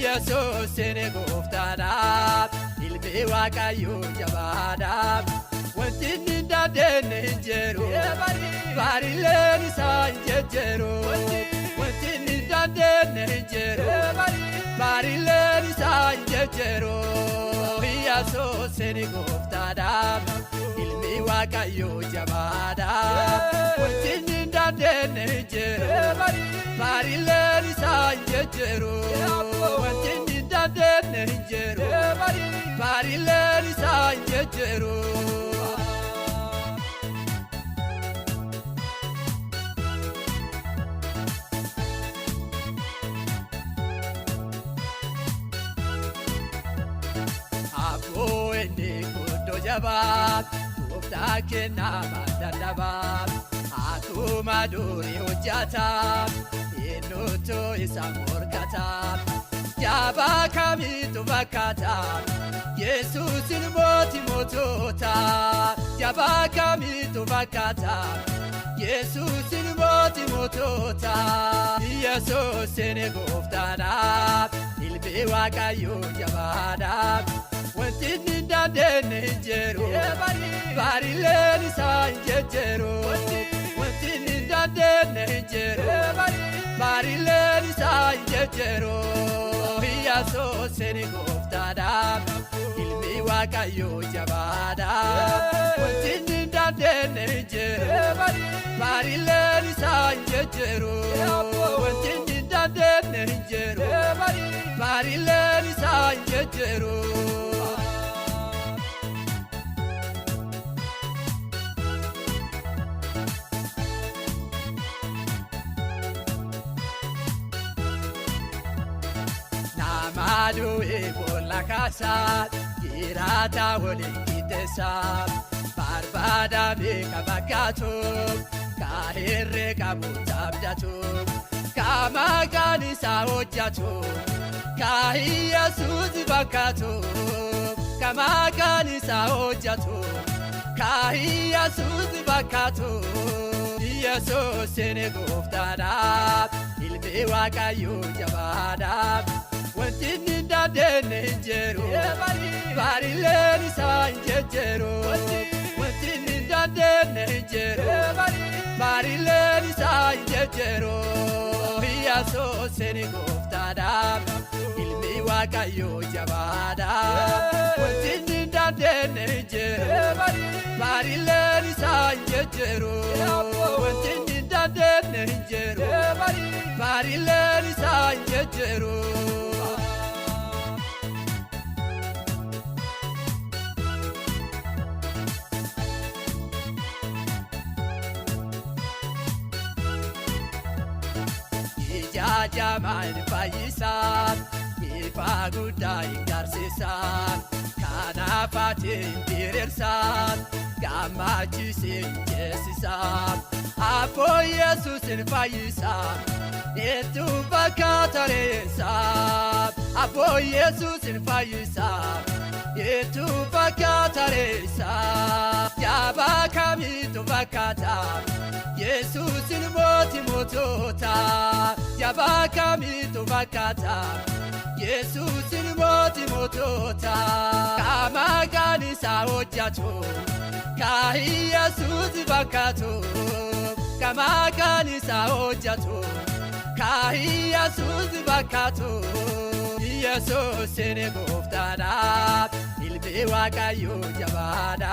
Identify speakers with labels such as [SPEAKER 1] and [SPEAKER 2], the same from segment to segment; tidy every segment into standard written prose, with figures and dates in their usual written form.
[SPEAKER 1] Yesuus inni gooftaadha. Ilmi Waaqayyoo jabaadha. Wanti inni hin dandeenye hin jiru. Barilleen isaa hin jejjeeru. Wanti inni hin dandeenye hin jiru. Barilleen isaa hin jejjeeru. Yesuus inni gooftaadha. Ilmi Waaqayyoo jabaadha. Wanti inni hin dandeenye hin jiru. Barilleen isaa hin jejjeeru. Wanti inni hin dandeenye hin jiru. Barilleen isaa hin jejjeeru. Abboo inni guddoo jabaa, gooftaa kennaa dadhabaa, akkuma durii hojjata, eenyutu isa morkata? Jabaa kamitu fakkaata? Yesuus mootii mootota. Jabaa kamitu fakkaata? Yesuus mootii mootota. Yesuus inni gooftaadha. Ilmi Waaqayyoo jabaadha. Wanti inni hin dandeenye hin jiru. Barilleen isaa hin jejjeeru. Wanti inni hin dandeenye hin jiru. Barilleen isaa hin jejjeeru. Yesuus inni gooftaadha. Ilmi Waaqayyoo jabaadha. Wanti inni hin dandeenye hin jiru. Barilleen isaa hin jejjeeru. Wanti inni hin dandeenye hin jiru. Barilleen isaa hin jejjeeru. Nama du'e boolla kaasaa, jiraata waliin qixxeessaa, barbaada beeka fakkaatu, ka herree qabu abdatu, ka maqaan isaa hojjatu, ka Yesuus fakkaatu, ka maqaan isaa hojjatu, ka Yesuus fakkaatu. Yesuus inni gooftaadha. Ilmi Waaqayyoo jabaadha. Wanti inni hin dandeenye hin jiru. Barilleen isaa hin jejjeeru. Wanti inni hin dandeenye hin jiru. Barilleen isaa hin jejjeeru. Yesuus inni gooftaadha. Ilmi Waaqayyoo jabaadha. Wanti inni hin dandeenye hin jiru. Barilleen isaa hin jejjeeru. Wanti inni hin dandeenye hin jiru. Barilleen isaa hin jejjeeru. Ija jamaa hin fayyisaa, ifa guddaa hin garsiisaa, kanaaf ati hin diriirsaa, gammachiisee hin ceesisaa. Abboo Yesuus hin fayyisaa, hedduu fakkaata reessaa. Abboo Yesuus hin fayyisaa, hedduu fakkaata reessaa. Jabaa kamitu fakkaata? Yesuus mootii mootota. Jabaa kamitu fakkaata? Yesuus mootii mootota. Ka maqaan isaa hojjatu, ka Yesuus fakkaatu, ka maqaan isaa hojjatu, ka Yesuus fakkaatu. Yesuus inni gooftaadha. Ilmi Waaqayyoo jabaadha.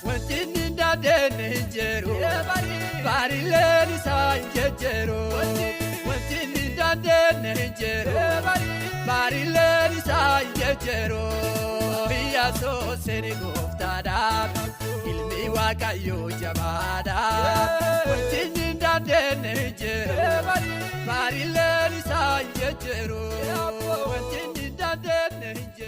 [SPEAKER 1] Wanti inni hin dandeenye hin jiru. Barilleen isaa hin jejjeeru. Wanti inni hin dandeenye hin jiru. Barilleen isaa hin jejjeeru. Yesuus inni gooftaadha. Ilmi Waaqayyoo jabaadha. Wanti inni hin dandeenye hin jiru. Barilleen isaa hin jejjeeru. Wanti inni hin dandeenye hin jiru.